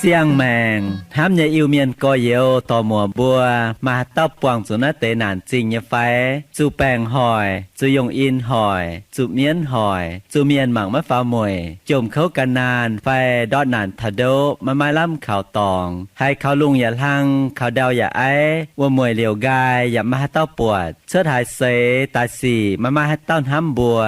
Siang-maengc hnamv nyei Iu-Mienh gorx-youz dorc-muoc mbuo, maaih haaix dauh buangh zuqc naaiv deix naanc zingh nyei fai? Zuqc baengc hoic, zuqc yongh in hoic, zuqc mienv hoic, zuqc mienh mangc maiv faaux mueic, jomc kouv gan naanh fai ndortv naanc taux ndoqv maiv maaih lamh kaux dorngx, haiz kaux lungh yaac hlang, kaux ndau yaac aiv, wuom-mueic liouc nqaai yaac maiv maaih haaix dauh buatc, cuotv haaix seix daaih sic maiv maaih haaix dauh hnamv mbuo,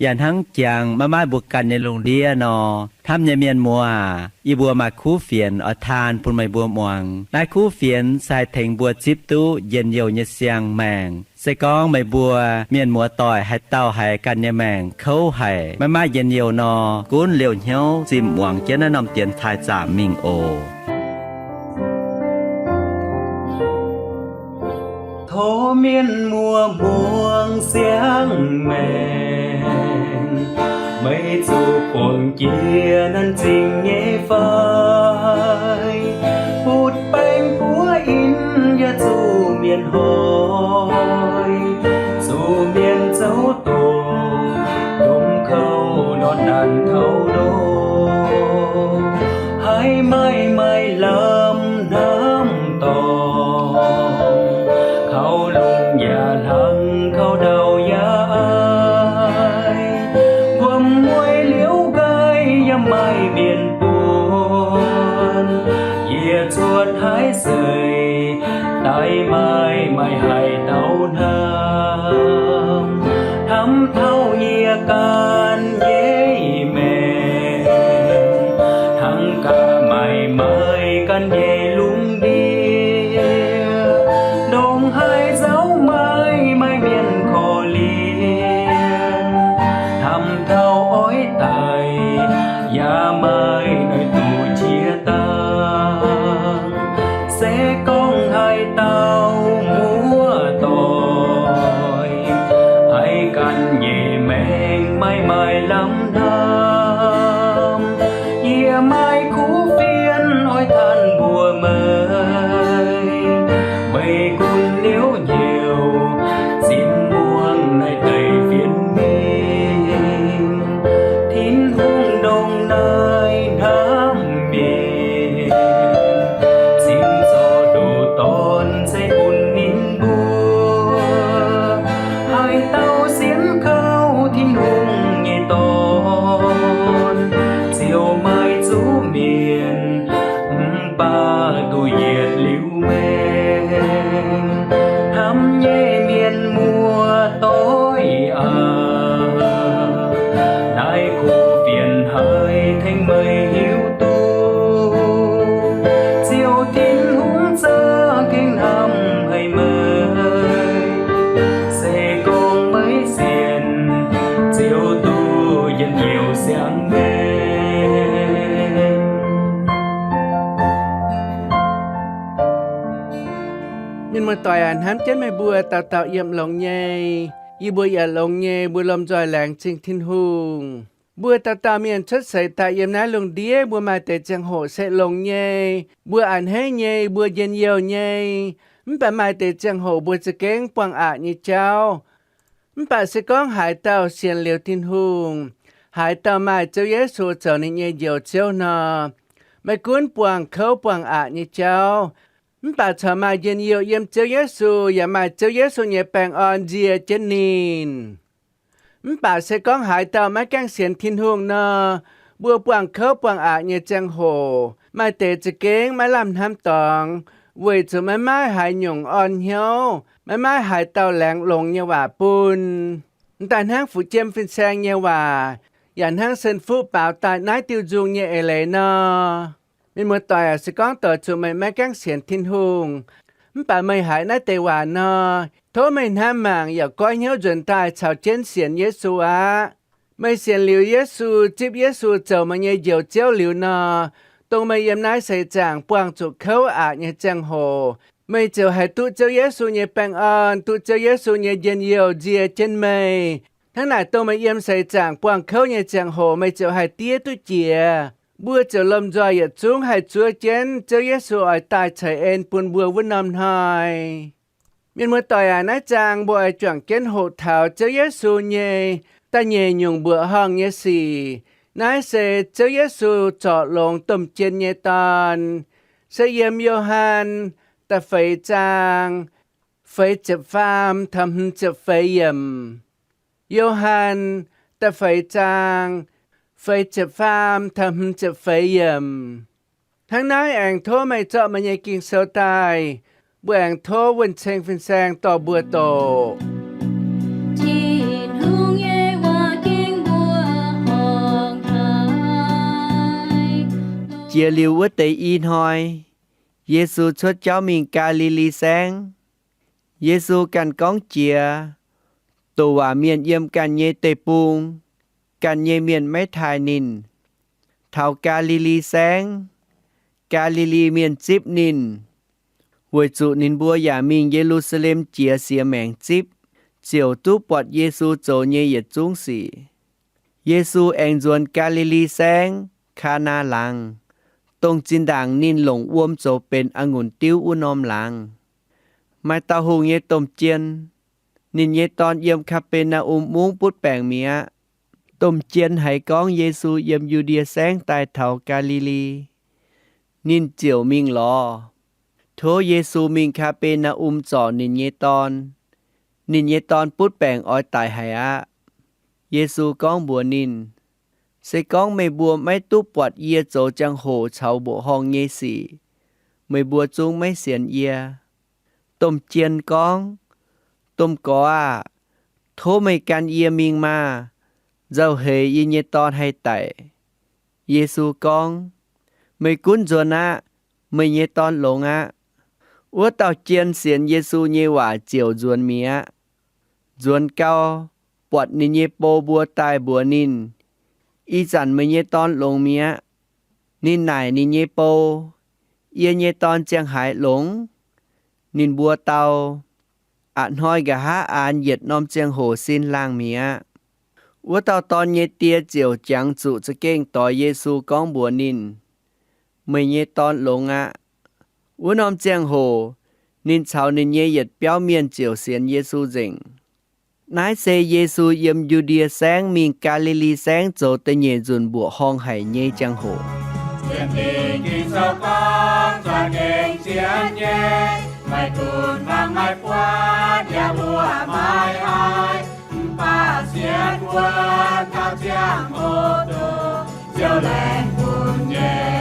yaac hnangv jangx maiv maaih mbuo ganh nyei lungh ndiev nor. Hnamv nyei mienh muoz aac, yie mbuo maaih kuv fienx oix taan bun meih mbuo muangx. Naaiv kuv fienx se haih tengx mbuo zipv duqv njien-youh nyei siang-maengc. Se gorngv meih mbuo mienh muoz-doic haaix dauh haiz ganh nyei maengc kouv haic, maiv maaih njien-youh nor, gunv liouh hnyouv zimh muangx jienv naaiv norm dienx taaih zaamc mingh oc. Tov mienh muoz muangx siang-maengc, meih zuqc buangh jiex naanc zingh nyei fai? Butv-baengc buov in yaac zuqc mienh hoic, zuqc mienh zouv doqc, jomc kouv ndortv naanc taux ndoqv, haiz maaih maaih lamh hnamv dorngx, kaux lungh yaac hlang, kaux ndau yaac aiv, wuom-mueic liouc nqaai yaac maaih mienh buonc, yie cuotv haaix seix daaih maaih maaih haaix dauh hnamv, hnamv taux yie ganh nyei maengc, hnangv gaax maaih maaih ganh nyei lungh ndiev, ndongc haaix nzauh maaih maaih mienh korv-lienh, hnamv taux oix daic yaac maaih noic duqv qiex dangh. Se gorngv haaix dauh muoz-doic haiz ganh nyei maengc maaih maaih lamh hnamv, yie maaih kuv fienx oix tanh mbuox meih. Meih gunv liouc njoux zipv muangx naaiv deix fienx mingh. Tin-Hungh ndongc naaiv hnamv mienh, zipv zorc nduqc dorn zeiv bun ninh mbuo. Haaix dauh sienx kaux Tin-Hungh nyei dorn, ziouc maaih zuqc mienh, mv baac duqv yietc liuz maengh. Hnamv nyei mienh muoz-doic aac, naaiv kuv fienx haih tengx meih hiuv duqv, Ziouv Tin-Hungh za'gengh hnamv haic meih. Se gorngv meih sienx, ziouc duqv njien-youh siang-maengc. Mienh muoz-doic aac, hnamv jienv meih mbuo dauh dauh yiem longx nyei. Yie mbuo yaac longx nyei, mbuo lomh nzoih laengz zingh Tin-Hungh. Mbuo dauh dauh mienh cuotv seix daaih yiem naaiv lungh ndiev, mbuo maaih deix ziangh hoc se longx nyei, mbuo a'hneiv nyei, mbuo njien-youh nyei. Mv baac maaih deix ziangh hoc mbuo za'gengh buangh aqc nyei jauv. Mv baac se gorngv haaix dauh sienx liuz Tin-Hungh, haaix dauh maaih Ziouv Yesu zoux ninh nyei Njoux Ziouv nor, meih gunv buangh kouv buangh aqc nyei jauv, mv baac corc maaih njien-youh yiem Ziouv Yesu, yaac maaih Ziouv Yesu nyei baengh orn nzie jienv ninh. Mv baac se gorngv haaix dauh maiv gaengh sienx Tin-Hungh nor, mbuo buangh kouv buangh aqc nyei ziangh hoc, maaih deix za'gengh maiv lamh hnamv dorngx, weic zuqc maiv maaih haaix nyungc orn hnyouv, maiv maaih haaix dauh laengz longx nyei waac bun. M'daaih hnangv fu'jiem fin-saeng nyei waac, yaac hnangv sen fuqv baaux daaih naaiv diuh nzung nyei eix leiz nor. Mienh muoz-doic aac, se gorngv doix zuqc meih maiv gaengh sienx Tin-Hungh, mv baac meih haiz naaiv deix waac nor, tov meih hnamv mangc yaac goiv hnyouv nzuonx daaih caux jienv sienx Yesu aqv. Meih sienx liuz Yesu, zipv Yesu zoux meih nyei Njoux Ziouv liuz nor, dongh meih yiem naaiv seix zaangc buangh zuqc kouv aqc nyei ziangh hoc, meih ziouc haih duqv Ziouv Yesu nyei baengh orn, duqv Ziouv Yesu nyei njien-youh nzie jienv meih. Hnangv naaic, dongh meih yiem seix zaangc buangh kouv nyei ziangh hoc meih ziouc haih diev duqv jiex. mbuo ziouc lomh nzoih yietc zungv haih zuov jienv Ziouv Yesu oix daaih ceix en bun mbuo wuov norm hnoi. Mienh muoz-doic aac, naaiv zaang mbuo oix juangc jienv hoqc taux Ziouv Yesu nyei da'nyeic nyungc mbuoqc horngh nyei sic. Naaiv se Ziouv Yesu zorc longx domh jien nyei dorn, se yiem Yo^han da'feix zaang feix ziepc faam taux hmz ziepc feix yiemc. Yo^han da'feix zaang feix ziepc faam taux hmz ziepc feix yiemc. Hnangv naaiv aengx tov meih zorqv meih nyei Ging-Sou daaih. Mbuo aengx tov wuonh ceng fin-saeng dorh mbuo doqc. Tin-Hungh nyei waac gengh mbuoqc horngh haic. Jiex liuz wuov deix i hnoi, Yesu cuotv jauv mingh Gaa^li^li Saengv. Yesu ganh gorngv jiex, doqc waac mienh yiem ganh nyei deic-bung, ganh nyei mienh maiv taaih ninh. Taux Gaa^li^li Saengv, Gaa^li^li Mienh zipv ninh, weic zuqc ninh mbuo yaac mingh Ye^lu^saa^lem jiex siex maengc zipv, ziouc duqv buatc Yesu zoux nyei yietc zungv sic. Yesu aengx nzuonx Gaa^li^li Saengv, Kaa^naa Laangz, dongh zinh ndaangc ninh longc wuom zoux benx a'ngunc diuv wuov norm laangz. Maaih dauh hungh nyei domh jien, ninh nyei dorn yiem Kaa^be^naa^um Mungv butv baengc mi'aqv. Domh jien haiz gorngv Yesu yiem Yu^ndie Saengv daaih taux Gaa^li^li, ninh ziouc mingh lorz, tov Yesu mingh Kaa^be^naa^um zorc ninh nyei dorn. Ninh nyei dorn butv baengc oix daic haic aqv. Yesu gorngv mbuox ninh, Se gorngv meih mbuo maiv duqv buatc yie zoux jangx-hoc caux mbuoqc horngh nyei sic, meih mbuo zungv maiv sienx yie. Domh jien gorngv, Domh Gorx aah! Tov meih gan yie mingh maah! Nzauh heix yie nyei dorn haih daic. Yesu gorngv, Meih gunv nzuonx aqv. Meih nyei dorn longx aqv. Wuov dauh jien sienx Yesu nyei waac ziouc nzuonx mi'aqv. Nzuonx gau, buatc ninh nyei bou mbuo daaih mbuox ninh, Ih zanc meih nyei dorn longx mi'aqv. Ninh naaic ninh nyei bou, Yie nyei dorn ziangh haaix longx? Ninh mbuo dau, A'hnoi nqa'haav aanx yietc norm ziangh hoc sin laangh mi'aqv. Wuov dauh dorn nyei die ziouc jangx zuqc za'gengh doix Yesu gorngv mbuox ninh, Meih nyei dorn longx aqv. Wuov norm ziangh hoc ninh caux ninh nyei yietc biauv mienh ziouc sienx Yesu nzengc. Naaiv se Yesu yiem Yu^ndie Saengv mingh Gaa^li^li Saengv zoux da'nyeic nzunc mbuoqc horngh haic nyei jangx-hoc. Sienx Ging-Sou gorngv, za'gengh zien nyei, maiv gunv hmuangx maiv buatc yaac mbuoqc maiv haih, mv baac sienx wuonv taux ziangh hoc dongh Ziouv laengz bun nyei.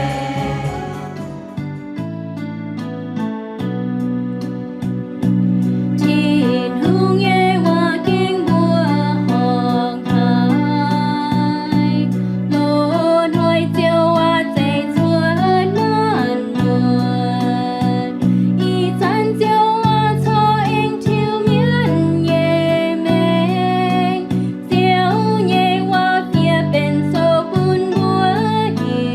Tin-Hungh nyei waac gengh mbuoqc horngh haic. Loz-hnoi Ziouv waac zeiz cuotv maanc muotc. Ih zanc Ziouv waac corc aengx tiuv mienv nyei maengc. Ziouv nyei waac fiev benx sou bun mbuo hiuv.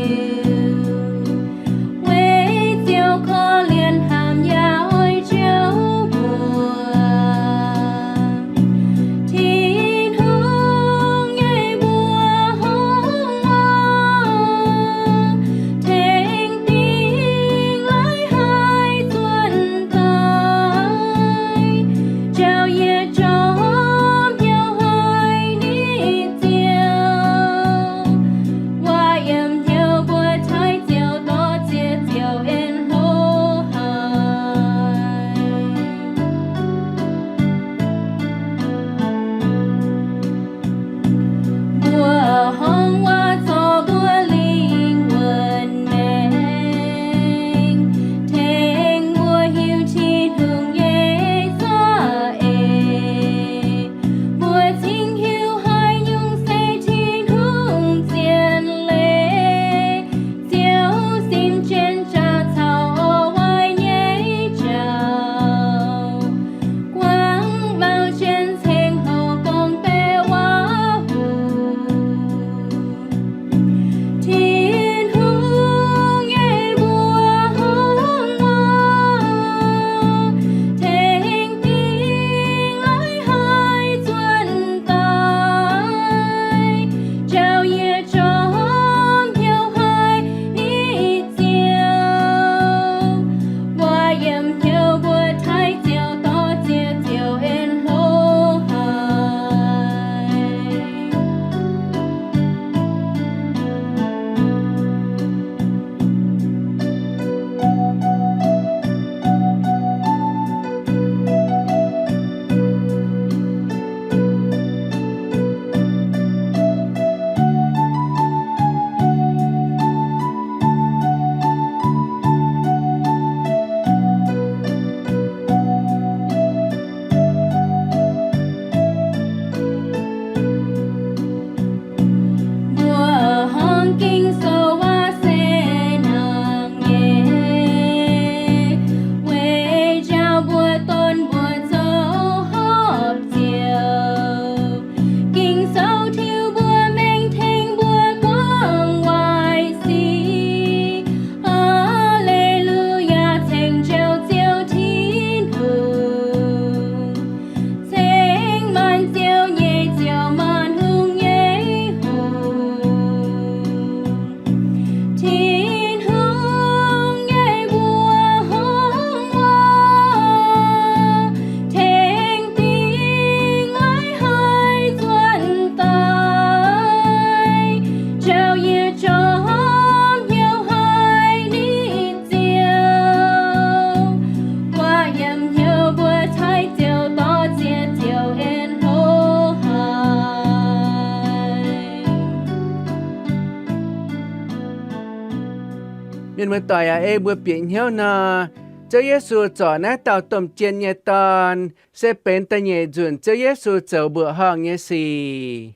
Mienh muoz-doic aac, ei mbuo bieqc hnyouv nor, Ziouv Yesu zorc naaiv dauh domh jien nyei dorn se benx da'nyeic nzunc Ziouv Yesu zoux mbuoqc horngh nyei sic.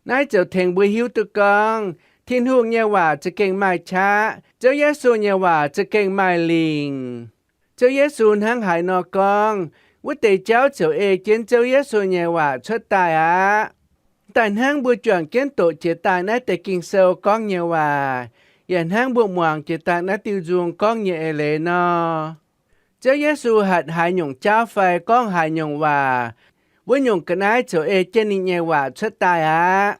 Naaiv ziouc tengx mbuo hiuv duqv gorngv Tin-Hungh nyei waac za'gengh maaih qaqv, Ziouv Yesu nyei waac za'gengh maaih lingc. Ziouv Yesu hnangv haaix nor gorngv, wuov deix jauv ziouc ei jienv Ziouv Yesu nyei waac cuotv daaih aqv. Daaih hnangv mbuo juangc jienv doqc jiex daaih naaiv deix Ging-Sou gorngv nyei waac, yaac hnangv mbuo muangx jiex daaih naaiv diuh nzung gorngv nyei eix leiz nor, Ziouv Yesu hatc haaix nyungc jauv fai gorngv haaix nyungc waac, wuov nyungc ga'naaiv ziouc ei jienv ninh nyei waac cuotv daaih aqv.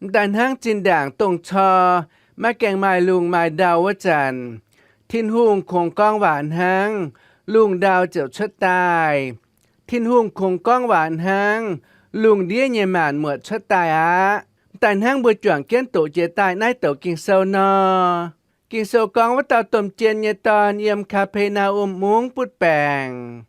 M'daaih hnangv zinh ndaangc dongh cor maiv gaengh maaih lungh maaih ndau wuov zanc, Tin-Hungh kungx gorngv waac hnangv, lungh ndau ziouc cuotv daaih. Tin-Hungh kungx gorngv waac hnangv, lungh ndiev nyei maanc muotc cuotv daaih aqv. M'daaih hnangv mbuo juangc jienv doqc jiex daaih naaiv douc Ging-Sou nor, Ging-Sou gorngv wuov dauh domh jien nyei dorn yiem Kaa^be^naa^um Mungv butv baengc.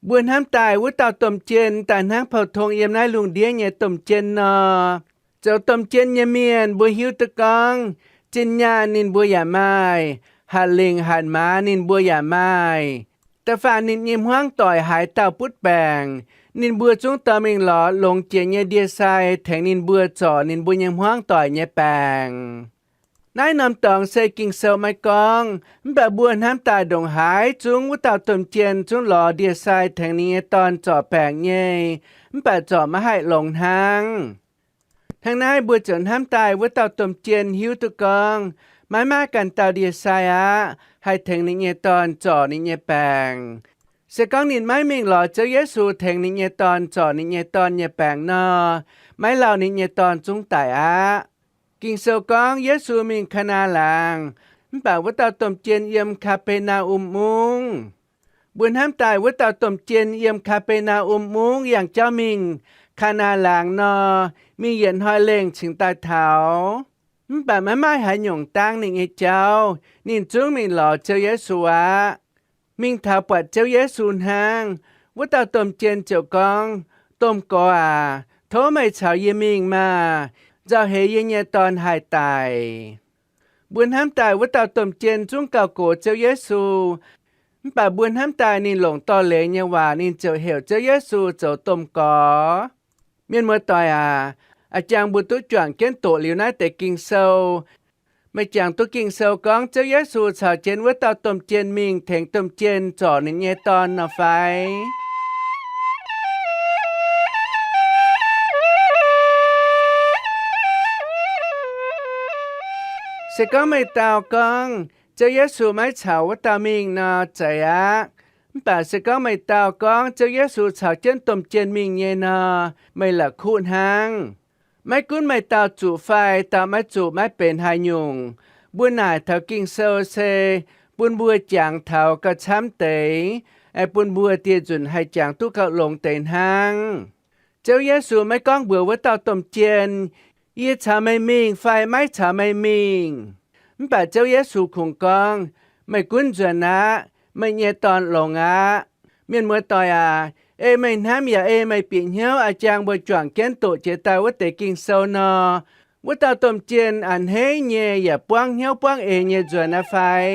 Mbuo hnamv daaih wuov dauh domh jien daaih hnangv pou-tong yiem naaiv lungh ndiev nyei domh jien nor. Zoux domh jien nyei mienh mbuo hiuv duqv gorngv, zinh nyaanh ninh mbuo yaac maaih, hatc lingc hatc maaz ninh mbuo yaac maaih. Da'faanh ninh nyei hmuangv doic haaix dauh butv baengc, ninh mbuo zungv dorh mingh lorz longx jiex nyei ndie-sai tengx ninh mbuo zorc ninh mbuo nyei hmuangv doic nyei baengc. Naaiv norm dorngx se Ging-Sou maiv gorngv, mv baac mbuo hnamv daaih ndongc haaix zungv wuov dauh domh jien zungv lorz ndie-sai tengx ninh nyei dorn zorc baengc nyei, mv baac zorc maiv haih longx hnangv. Hnangv naaiv mbuo ziouc hnamv daaih wuov dauh domh jien hiuv duqv gorngv, maiv maaih ganh dauh ndie-sai aqv haih tengx ninh nyei dorn zorc ninh nyei baengc. Se gorngv ninh maiv mingh lorz Ziouv Yesu tengx ninh nyei dorn zorc ninh nyei dorn nyei baengc nor, maiv lauh ninh nyei dorn zungv daic aqv. Ging-Sou gorngv Yesu mingh Kaa^naa Laangz, mv baac wuov dauh domh jien yiem Kaa^be^naa^um Mungv. Mbuo hnamv daaih wuov dauh domh jien yiem Kaa^be^naa^um Mungv yangh jauv mingh Kaa^naa Laangz nor, mingh yietc hnoi lengh cingx daaih taux. Mv baac maiv maaih haaix nyungc dangv ninh nyei jauv, ninh zungv mingh lorz Ziouv Yesu aqv. Mingh taux buatc Ziouv Yesu hnangv, wuov dauh domh jien ziouc gorngv, Domh Gorx aac, tov meih caux yie mingh maah! Nzauh heix yie nyei dorn haih daic. Mbuo hnamv daaih wuov dauh domh jien zungv gauh gox Ziouv Yesu, mv baac mbuo hnamv daaih ninh longc dorh leiz nyei waac ninh ziouc heuc Ziouv Yesu zoux Domh Gorx. Mienh muoz-doic aac, a'jangx mbuo duqv juangc jienv doqc liuz naaiv deix Ging-Sou, meih jangx duqv Ging-Sou gorngv Ziouv Yesu caux jienv wuov dauh domh jien mingh tengx domh jien zorc ninh nyei dorn nor fai? Se gorngv meih dau gorngv Ziouv Yesu maiv caux wuov dauh mingh nor, zeiz aqv. Mv baac se gorngv meih dau gorngv Ziouv Yesu caux jienv domh jien mingh nyei nor, meih la'kuqv hnangv. Maiv gunv meih dau zuqc fai dau maiv zuqc maiv benx haaix nyungc, mbuo naaic taux Ging-Sou se bun mbuo jangx taux gauh camv deix, bun mbuo dieh nzunc haih jangx duqv gauh longx deix hnangv. Ziouv Yesu maiv gorngv mbuox wuov dauh domh jien, Yie caux meih mingh fai maiv caux meih mingh. Mv baac Ziouv Yesu kungx gorngv, Meih gunv nzuonx aqv. Meih nyei dorn longx aqv. Mienh muoz-doic aac, ei meih hnamv yaac ei meih bieqc hnyouv a'jang mbuo juangc jienv doqc jiex daaih wuov deix Ging-Sou nor, wuov dauh domh jien a'hneiv nyei yaac buangv hnyouv buangv eix nyei nzuonx aqv fai?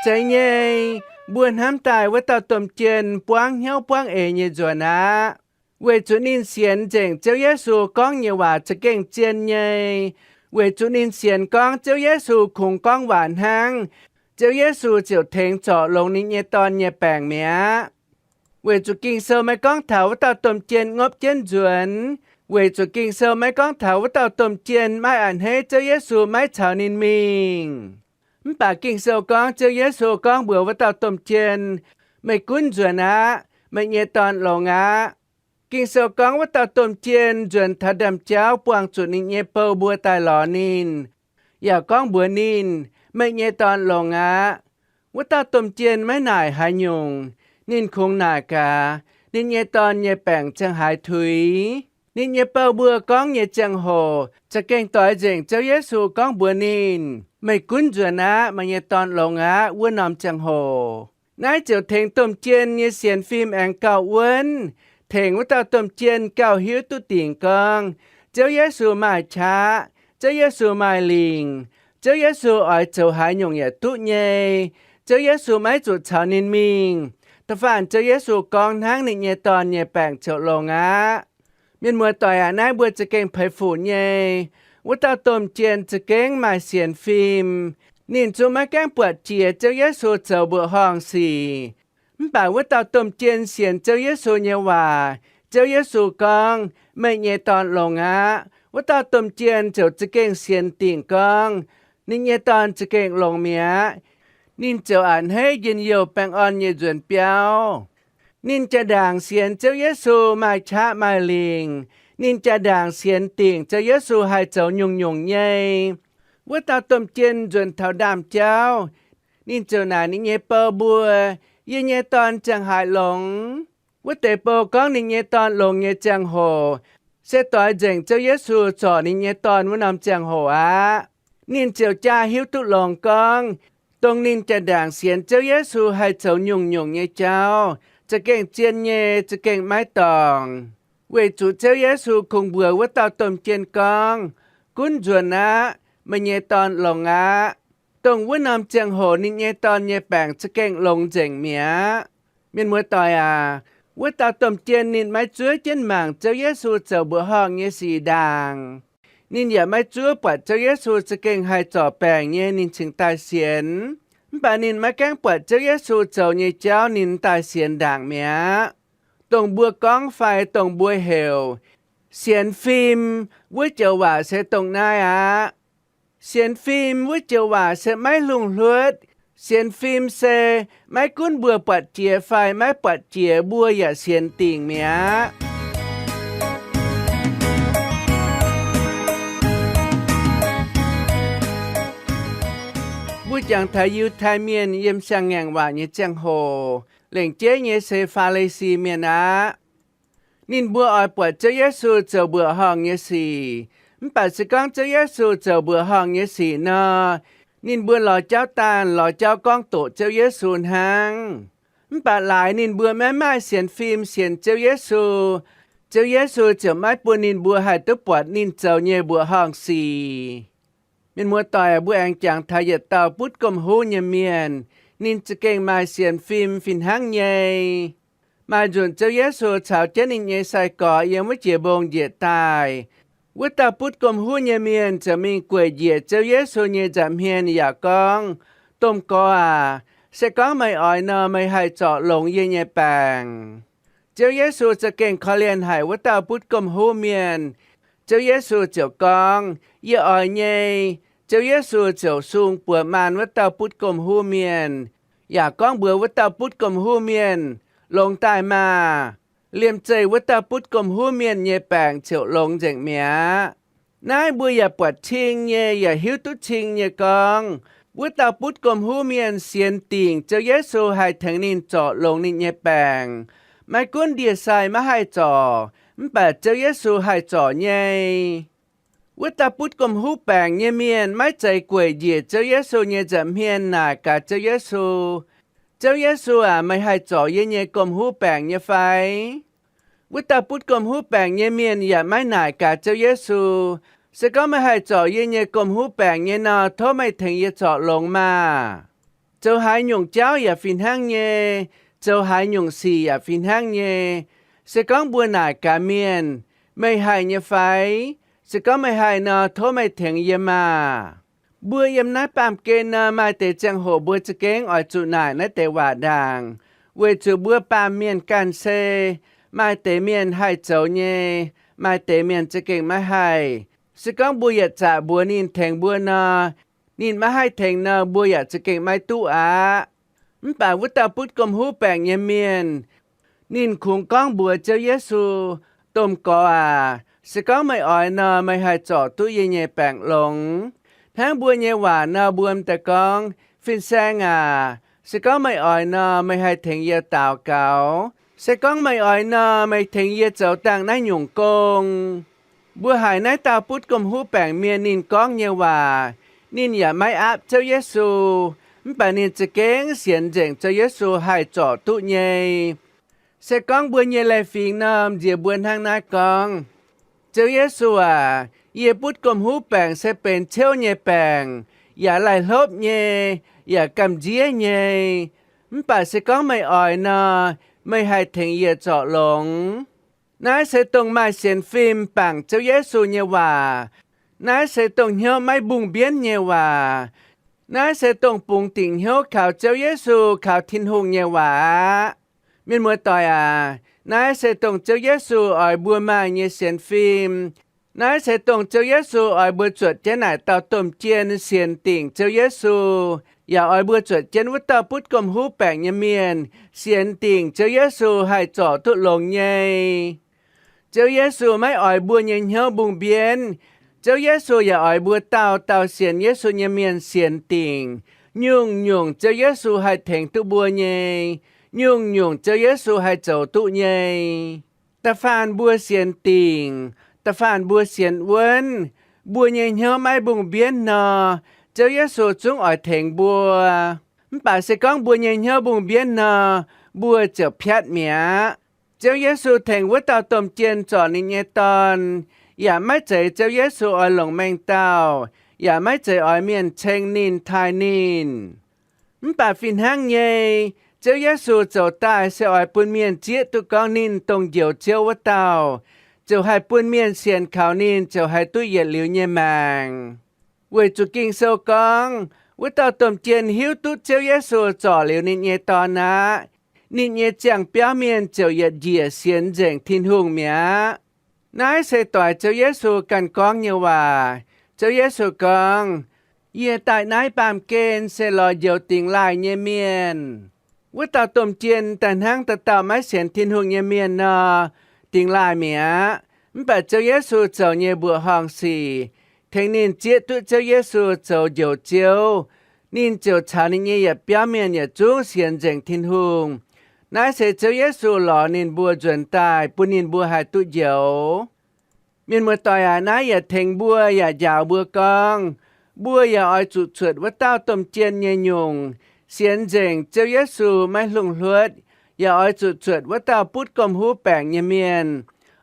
Zeiz nyei, mbuo hnamv daaih wuov dauh domh jien buangv hnyouv buangv eix nyei nzuonx aqv. Weic zuqc ninh sienx nzengc Ziouv Yesu gorngv nyei waac za'gengh zien nyei. Weic zuqc ninh sienx gorngv Ziouv Yesu kungx gorngv waac hnangv, Ziouv Yesu ziouc tengx zorc longx ninh nyei dorn nyei baengc mi'aqv. Weic zuqc Ging-Sou maiv gorngv taux wuov dauh domh jien ngopv jienv nzuonx. Weic zuqc Ging-Sou maiv gorngv taux wuov dauh domh jien maiv a'hneiv Ziouv Yesu maiv caux ninh mingh. Mv baac Ging-Sou gorngv Ziouv Yesu gorngv mbuox wuov dauh domh jien, Meih gunv nzuonx aqv. Meih nyei dorn longx aqv. Ging-Sou gorngv wuov dauh domh jien nzuonx taux ndaamv-jauv buangh zuqc ninh nyei bou mbuo daaih lorz ninh, yaac gorngv mbuox ninh, Meih nyei dorn longx aqv. Wuov dauh domh jien maiv naaic haaix nyungc. Ninh kungx naaic gaax, ninh nyei dorn nyei baengc ziangh haaix tuix. Ninh nyei bou mbuo gorngv nyei ziangh hoc za'gengh doix nzengc Ziouv Yesu gorngv mbuox ninh, Meih gunv nzuonx aqv. Meih nyei dorn longx aqv wuov norm ziangh hoc. Naaiv ziouc tengx domh jien nyei sienx fim aengx gauh wuonv, tengx wuov dauh domh jien gauh hiuv duqv dingc gorngv Ziouv Yesu maaih qaqv, Ziouv Yesu maaih lingc, Ziouv Yesu oix zoux haaix nyungc yaac duqv nyei, Ziouv Yesu maiv zuqc caux ninh mingh. Da'faanh Ziouv Yesu gorngv hnangv, ninh nyei dorn nyei baengc ziouc longx aqv. Mienh muoz-doic aac, naaiv mbuo za'gengh peix fuc nyei. Wuov dauh domh jien za'gengh maaih sienx fim. Ninh zungv maiv gaengh buatc jiex Ziouv Yesu zoux mbuoqc horngh sic. Mv baac wuov dauh domh jien sienx Ziouv Yesu nyei waac. Ziouv Yesu gorngv, Meih nyei dorn longx aqv. Wuov dauh domh jien ziouc za'gengh sienx dingc gorngv ninh nyei dorn za'gengh longx mi'aqv. Ninh ziouc a'hneiv njien-youh baengh orn nyei nzuonx biauv. Ninh jaa-ndaangc sienx Ziouv Yesu maaih qaqv maaih lingc. Ninh jaa-ndaangc sienx dingc Ziouv Yesu haih zoux nyungc-nyungc nyei. Wuov dauh domh jien nzuonx taux ndaamv-jauv, ninh ziouc naaic ninh nyei bou mbuo, Yie nyei dorn ziangh haaix longx? Wuov deix bou gorngv ninh nyei dorn longx nyei ziangh hoc se doix nzengc Ziouv Yesu zorc ninh nyei dorn wuov norm ziangh hoc aqv. Ninh ziouc jaa hiuv duqv longx gorngv, dongh ninh jaa-ndaangc sienx Ziouv Yesu haih zoux nyungc-nyungc nyei jauv za'gengh zien nyei, za'gengh maiv dorngc. Weic zuqc Ziouv Yesu kungx mbuox wuov dauh domh jien gorngv, Gunv nzuonx aqv. Meih nyei dorn longx aqv. Dongh wuov norm ziangh hoc ninh nyei dorn nyei baengc za'gengh longx nzengc mi'aqv. Mienh muoz-doic aac, wuov dauh domh jien ninh maiv zuov jienv mangc Ziouv Yesu zoux mbuoqc horngh nyei sic ndaangc. Ninh yaac maiv zuov buatc Ziouv Yesu za'gengh haih zorc baengc nyei ninh cingx daaih sienx. Mv baac ninh maiv gaengh buatc Ziouv Yesu zoux nyei jauv ninh daaih sienx ndaangc mi'aqv. Dongh mbuo gorngv fai dongh mbuo heuc sienx fim wuov joux waac se dongh naaiv aqv. Sienx fim wuov joux waac se maiv hlungh hluotv. Sienx fim se maiv gunv mbuo buatc jiex fai maiv buatc jiex, mbuo yaac sienx dingc mi'aqv. Mbuo jangx taux Yiutai Mienh yiem siang-ngaengc waac nyei ziangh hoc, lengc jeiv nyei se Faa^li^si Mienh aqv. Ninh mbuo oix buatc Ziouv Yesu zoux mbuoqc horngh nyei sic. Mv baac se gorngv Ziouv Yesu zoux mbuoqc horngh nyei sic nor, ninh mbuo lorz jauv daanh, lorz jauv gorngv doqc Ziouv Yesu hnangv. Mv baac laaix ninh mbuo maiv maaih sienx fim sienx Ziouv Yesu, Ziouv Yesu ziouc maiv bun ninh mbuo haih duqv buatc ninh zoux nyei mbuoqc horngh sic. Mienh muoz-doic, mbuo aengx jangx taux yietc dauh butv gomh huv nyei mienh. Ninh za'gengh maaih sienx fim fih hnangv nyei. Maaih nzunc Ziouv Yesu caux jienv ninh nyei sai-gorx yiem wuov jiex mbong njiec daaih. Wuov dauh butv gomh huv nyei mienh ziouc mingh gueic njiec Ziouv Yesu nyei nza'hmien yaac gorngv, Domh Gorx aac, se gorngv meih oix nor, meih haih zorc longx yie nyei baengc. Ziouv Yesu za'gengh korv-lienh haic wuov dauh butv gomh huv mienh. Ziouv Yesu ziouc gorngv, Yie oix nyei. Ziouv Yesu ziouc sung buoz maan wuov dauh butv gomh huv mienh, yaac gorngv mbuox wuov dauh butv gomh huv mienh, Longx daaih maah! Liemh zeih wuov dauh butv gomh huv mienh nyei baengc ziouc longx nzengc mi'aqv. Naaiv mbuo yaac buatc cing nyei, yaac hiuv duqv cing nyei gorngv, wuov dauh butv gomh huv mienh sienx dingc Ziouv Yesu haih tengx ninh zorc longx ninh nyei baengc. Maiv gunv ndie-sai maiv haih zorc, mv baac Ziouv Yesu haih zorc nyei. Wuov dauh butv gomh huv baengc nyei mienh maiv zeiz gueic njiec Ziouv Yesu nyei nza'hmien naaic gaax Ziouv Yesu, Ziouv Yesu aac, meih haih zorc yie nyei gomh huv baengc nyei fai? Wuov dauh butv gomh huv baengc nyei mienh yaac maiv naaic gaax Ziouv Yesu, Se gorngv meih haih zorc yie nyei gomh huv baengc nyei nor, tov meih tengx yie zorc longx maah! Zoux haaix nyungc jauv yaac fih hnangv nyei, zoux haaix nyungc sic yaac fih hnangv nyei. Se gorngv mbuo naaic gaax mienh, Meih haih nyei fai? Se gorngv meih haih nor, tov meih tengx yie maah! Mbuo yiem naaiv baamh gen nor, maaih deix ziangh hoc mbuo za'gengh oix zuqc naaic naaiv deix waac ndaangc, weic zuqc mbuo baamh mienh ganh se maaih deix mienh haih zoux nyei, maaih deix mienh za'gengh maiv haih. Se gorngv mbuo yietc zaqc mbuox ninh tengx mbuo nor, ninh maiv haih tengx nor, mbuo yaac za'gengh maiv duqv aqv. Mv baac wuov dauh butv gomh huv baengc nyei mienh, ninh kungx gorngv mbuox Ziouv Yesu, Domh Gorx aac, se gorngv meih oix nor, meih haih zorc duqv yie nyei baengc longx. Hnangv mbuo nyei waac nor, mbuo m'daaih gorngv, Fin-Saeng aac, se gorngv meih oix nor, meih haih tengx yie daux gaux. Se gorngv meih oix nor, meih tengx yie zoux dangh naaiv nyungc gong. Mbuo haiz naaiv dauh butv gomh huv baengc mienh ninh gorngv nyei waac, ninh yaac maiv aapv Ziouv Yesu, mv baac ninh za'gengh sienx nzengc Ziouv Yesu haih zorc duqv nyei. Se gorngv mbuo nyei leiz-fingx nor, nziex mbuo hnangv naaiv gorngv, Ziouv Yesu aac, yie butv gomh huv baengc se benx ciouv nyei baengc, yaac laih hlopv nyei, yaac gamh nziev nyei. Mv baac se gorngv meih oix nor, meih haih tengx yie zorc longx. Naaiv se dongh maaih sienx fim bangc Ziouv Yesu nyei waac. Naaiv se dongh hnyouv maiv mbungh mbienv nyei waac. Naaiv se dongh bungx dingc hnyouv kaux Ziouv Yesu, kaux Tin-Hungh nyei waac aqv. Mienh muoz-doic aac, naaiv se dongh Ziouv Yesu oix mbuo maaih nyei sienx fim. Naaiv se dongh Ziouv Yesu oix mbuo zuotc jienv naaic dauh domh jien sienx dingc Ziouv Yesu, yaac oix mbuo zuotc jienv wuov dauh butv gomh huv baengc nyei mienh sienx dingc Ziouv Yesu haih zorc duqv longx nyei. Ziouv Yesu maiv oix mbuo nyei hnyouv mbungh mbienv. Ziouv Yesu yaac oix mbuo dauh dauh sienx Yesu nyei mienh sienx dingc nyungc-nyungc Ziouv Yesu haih tengx duqv mbuo nyei, nyungc-nyungc Ziouv Yesu haih zoux duqv nyei. Da'faanh mbuo sienx dingc, da'faanh mbuo sienx wuonv, mbuo nyei hnyouv maiv mbungh mbienv nor, Ziouv Yesu zungv oix tengx mbuo. Mv baac se gorngv mbuo nyei hnyouv mbungh mbienv nor, mbuo ziouc piatv mi'aqv. Ziouv Yesu tengx wuov dauh domh jien zorc ninh nyei dorn, yaac maiv zeiz Ziouv Yesu oix longc mengh dauh, yaac maiv zeiz oix mienh ceng ninh, taaih ninh. Mv baac fih hnangv nyei, Ziouv Yesu zoux daaih se oix bun mienh zieqv duqv gorngv ninh dongh Njoux Ziouv wuov dauh, ziouc haih bun mienh sienx kaux ninh ziouc haih duqv yietc liuz nyei maengc. Weic zuqc Ging-Sou gorngv, wuov dauh domh jien hiuv duqv Ziouv Yesu zorc liuz ninh nyei dorn aqv, ninh nyei ziangh biauv mienh ziouc yietc njiec sienx nzengc Tin-Hungh mi'aqv. Naaiv se doix Ziouv Yesu ganh gorngv nyei waac. Ziouv Yesu gorngv, Yie daaih naaiv baamh gen se lorz njoux dingx laaih nyei mienh. Wuov dauh domh jien daaih hnangv dauh dauh maiv sienx Tin-Hungh nyei mienh nor, dingx laaih mi'aqv. Mv baac Ziouv Yesu zoux nyei mbuoqc horngh sic, tengx ninh zieqv duqv Ziouv Yesu zoux Njoux Ziouv, ninh ziouc caux ninh nyei yietc biauv mienh yietc zungv sienx nzengc Tin-Hungh. Naaiv se Ziouv Yesu lorz ninh mbuo nzuonx daaih bun ninh mbuo haih duqv njoux. Mienh muoz-doic aac, naaiv yaac tengx mbuo yaac njaaux mbuo gorngv, mbuo yaac oix zuqc cuotv wuov dauh domh jien nyei nyungc, sienx nzengc Ziouv Yesu maiv hlungh hluotv, yaac oix zuqc cuotv wuov dauh butv gomh huv baengc nyei mienh,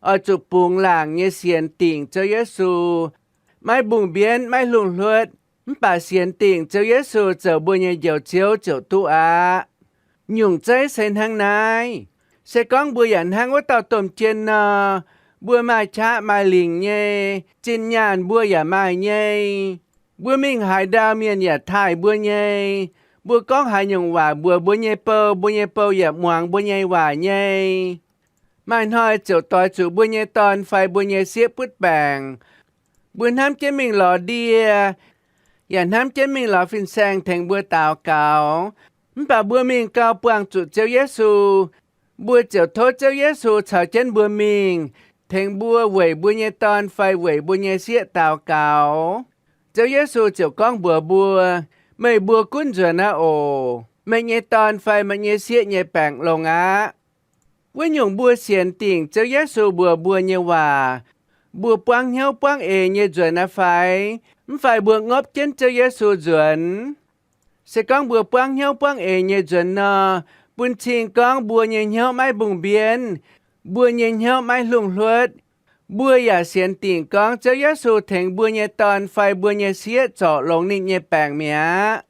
oix zuqc bungx laangc nyei sienx dingc Ziouv Yesu, maiv mbungh mbienv, maiv hlungh hluotv, mv baac sienx dingc Ziouv Yesu zoux mbuo nyei Njoux Ziouv ziouc duqv aqv. Nyungc zeiv se hnangv naaiv. Se gorngv mbuo yaac hnangv wuov dauh domh jien nor, mbuo maaih qaqv maaih lingc nyei, zinh nyaanh mbuo yaac maaih nyei, mbuo mingh haaix ndau mienh yaac taaih mbuo nyei, mbuo gorngv haaix nyungc waac mbuox mbuo nyei bou, mbuo nyei bou yaac muangx mbuo nyei waac nyei, maaih hnoi ziouc doix zuqc mbuo nyei dorn fai mbuo nyei sieqv butv baengc. Mbuo hnamv jienv mingh lorz ndie, yaac hnamv jienv mingh lorz fin-saeng tengx mbuo daux gaux. Mv baac mbuo mingh gau buangh zuqc Ziouv Yesu, mbuo ziouc tov Ziouv Yesu caux jienv mbuo mingh, tengx mbuo weic mbuo nyei dorn fai weic mbuo nyei sieqv daux gaux. Ziouv Yesu ziouc gorngv mbuox mbuo, Meih mbuo gunv nzuonx aqv oc. Meih nyei dorn fai meih nyei sieqv nyei baengc longx aqv. Wuov nyungc mbuo sienx dingc Ziouv Yesu mbuox mbuo nyei waac, mbuo buangv hnyouv buangv eix nyei nzuonx aqv fai? Mv fai mbuo ngopv jienv Ziouv Yesu nzuonx? Se gorngv mbuo buangv hnyouv buangv eix nyei nzuonx nor, bun cing gorngv mbuo nyei hnyouv maiv mbungh mbienv, mbuo nyei hnyouv maiv hlungh hluotv. Mbuo yaac sienx dingc gorngv Ziouv Yesu tengx mbuo nyei dorn fai mbuo nyei sieqv zorc longx ninh nyei baengc mi'aqv.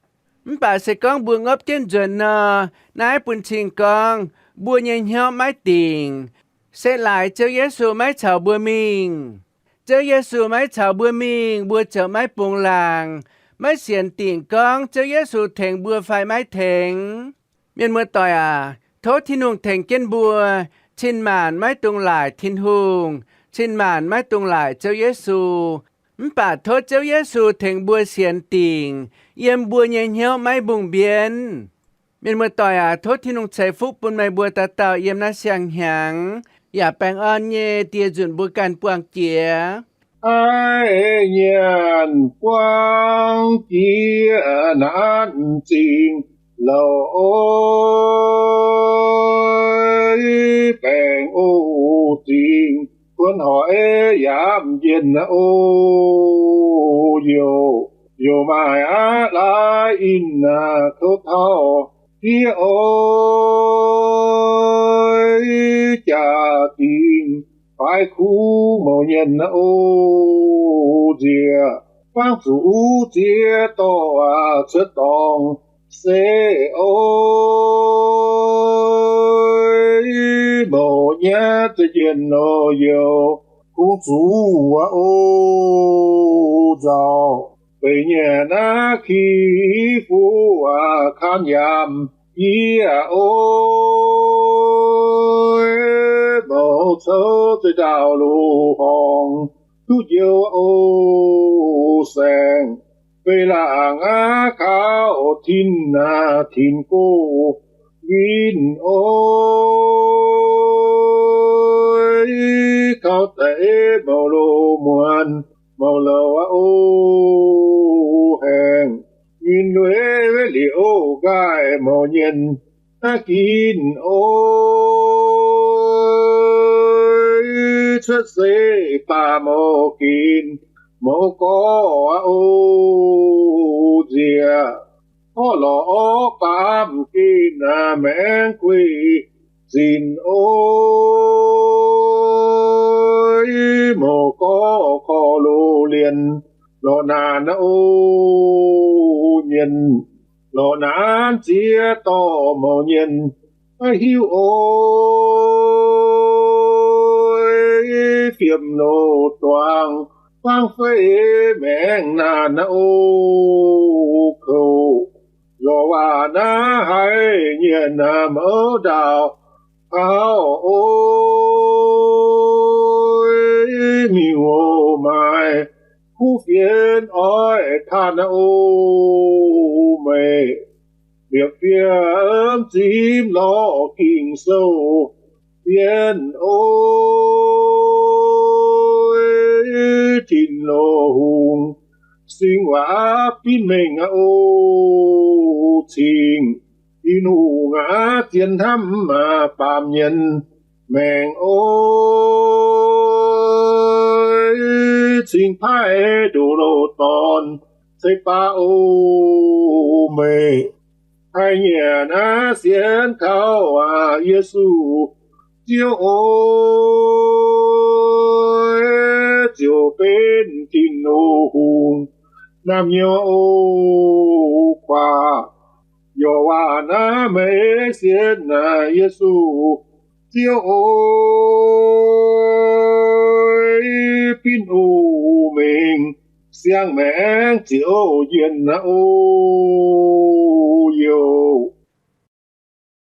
Mv baac se gorngv mbuo ngopv jienv nzuonx nor, naaiv bun cing gorngv mbuo nyei hnyouv maiv dingc, se laaix Ziouv Yesu maiv caux mbuo mingh. Ziouv Yesu maiv caux mbuo mingh, mbuo ziouc maiv bungx laangc, maiv sienx dingc gorngv Ziouv Yesu tengx mbuo fai maiv tengx. Mienh muoz-doic aac, tov Tin-Hungh tengx jienv mbuo cin-maanc maiv dungx laaic Tin-Hungh, cin-maanc maiv dungx laaic Ziouv Yesu. Mv baac tov Ziouv Yesu tengx mbuo sienx dingc, yiem mbuo nyei hnyouv maiv mbungh mbienv. Mienh muoz-doic aac, tov Tin-Hungh ceix fuqv bun meih mbuo dauh dauh yiem naaiv siang-hnyangx, yaac baengh orn nyei die nzunc mbuo ganh buangh jiex. Aav, nyanc buangv jiex naaiv zingh louc, baengh o zingh, buonv hoic yaac mv njien o, youc, youc maaih aqv laaix in tov tauv Diev oix, jaa-dingh faix kuv mouc nyienh o, nziex fangv zuqc uv ziex dorh cuotv dorngx se oix, mouc nyaiv za'jienh nor youc kungx zuqv aqv o, nzauh beic nyienh naaiv ki fuqv aqv kaanv yaac yie oix, mouc coux zeix ndaauv loz-horngc duqv njoux o, saeng beiv laangh aqv kaux tin aqv, tin gox win oix, kaux deix mouc loz muonz mouc louc aqv o, haengh win lueiv liuz o, nqaih mouc nyienh naaiv ginv oix, cuotv se baac mouc ginv mouc gorx aqv o, nziex orv lorz orv baamh gen aqv, maengx gueiv zinc oix, mouc gorx korv loz-lienh lorz naanc aqv o, nyienh lorz naanc ziex dorh mouc nyienh maiv hiuv oix, fiem loz-duangh fangv fei maengx naanc aqv o, kouv lorz waac naaiv haiz nyienh aqv, mouc ndaauh taux oix, miuc-oix maaiz kuv fienx oix taanh aqv o, meih liepc fiev zimv lorz Ging-Sou fienx oix, Tin-Hungh sing waac binv mengh aqv o, cingx Tin-Hungh aqv zien hnamv baamh mienh maengc oix, cingx paaiv ndoqc loz-dorn ceix baav o, meih haih nyanc aqv sienx kaux aac Yesu Ziouv oix, ziouc benx Tin-Hungh naamh nyouz o, kuaax yorc waac naaiv meih sienx aac Yesu Ziouv oix, binv o mengh siang-maengc ziouc njien aqv o.